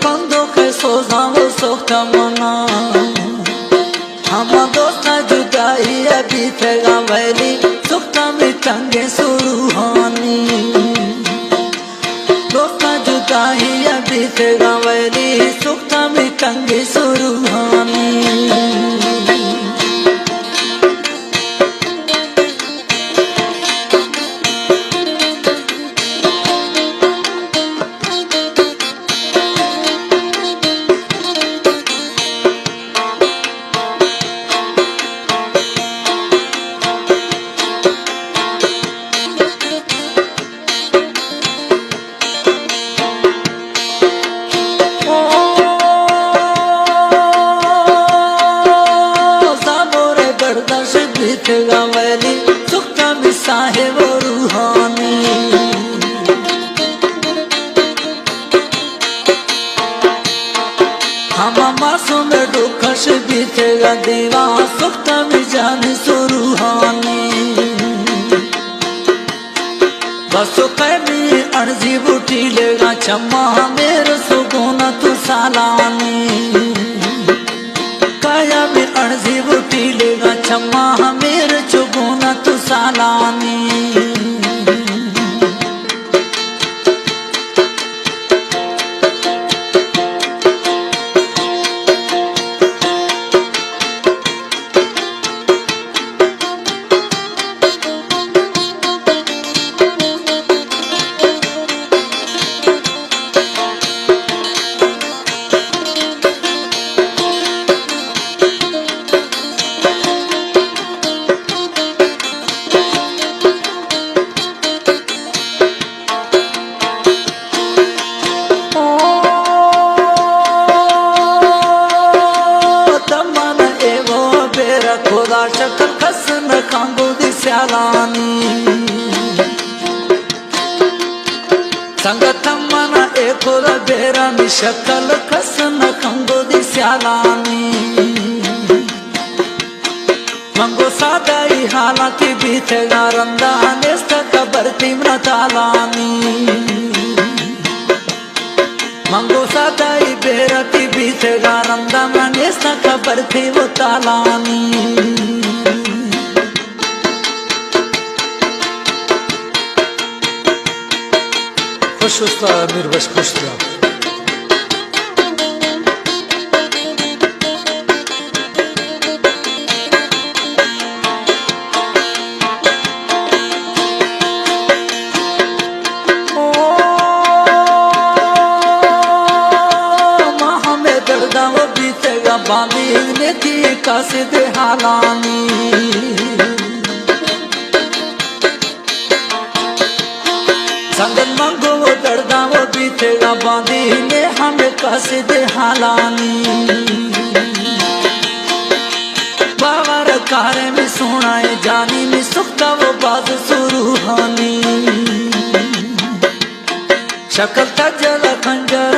بندوک ءِ سوزاں و سوخت منا، ہما دوستاں جدائی ءَ بیتگاں ویلی، سوخت ہمے تنگیں سروہانی۔ دوستاں جدائی ءَ بیتگاں ویلی، سوخت ہمے تنگیں سروہانی۔ زامور برداشت بیتگاں ویلی، سوخت ہمے صاحب و روحانی۔ ہما معصوم ڈوکش بیتگاں دیواں، سوخت ہمے جان سروہانی۔ بس و قیمی ارزی بوٹی لگا چما ہمیر سگون تو سالانی۔ قیمی ارزی بوٹی لگا چما ہمیر چگون تو سالانی۔ تمن اے وہ بیر خدا شکل کس نہ کانگو دی سیالانی۔ سنگت من اے خدا بیرانی شکل کس نہ کانگو دی سیالانی۔ منگو سادہ ای حالاتی بیتگاں رندا نیست قبر تی منا تالانی۔ منگو سادہ ای بیرتی بیتگاں رندا منا نیست قبر تی و تالانی۔ خوش استاد امیر بخش، خوش استاد۔ او ما ہمے درداں و بیتگاں باندی نے تی قاصد حالانی۔ سنگت منگو و درداں و بیتگاں باندی نے ہمے قاصد حالانی۔ باور کارے می سونا اے جانی می سختا و باز سروہانی۔ شکل تجل خنجر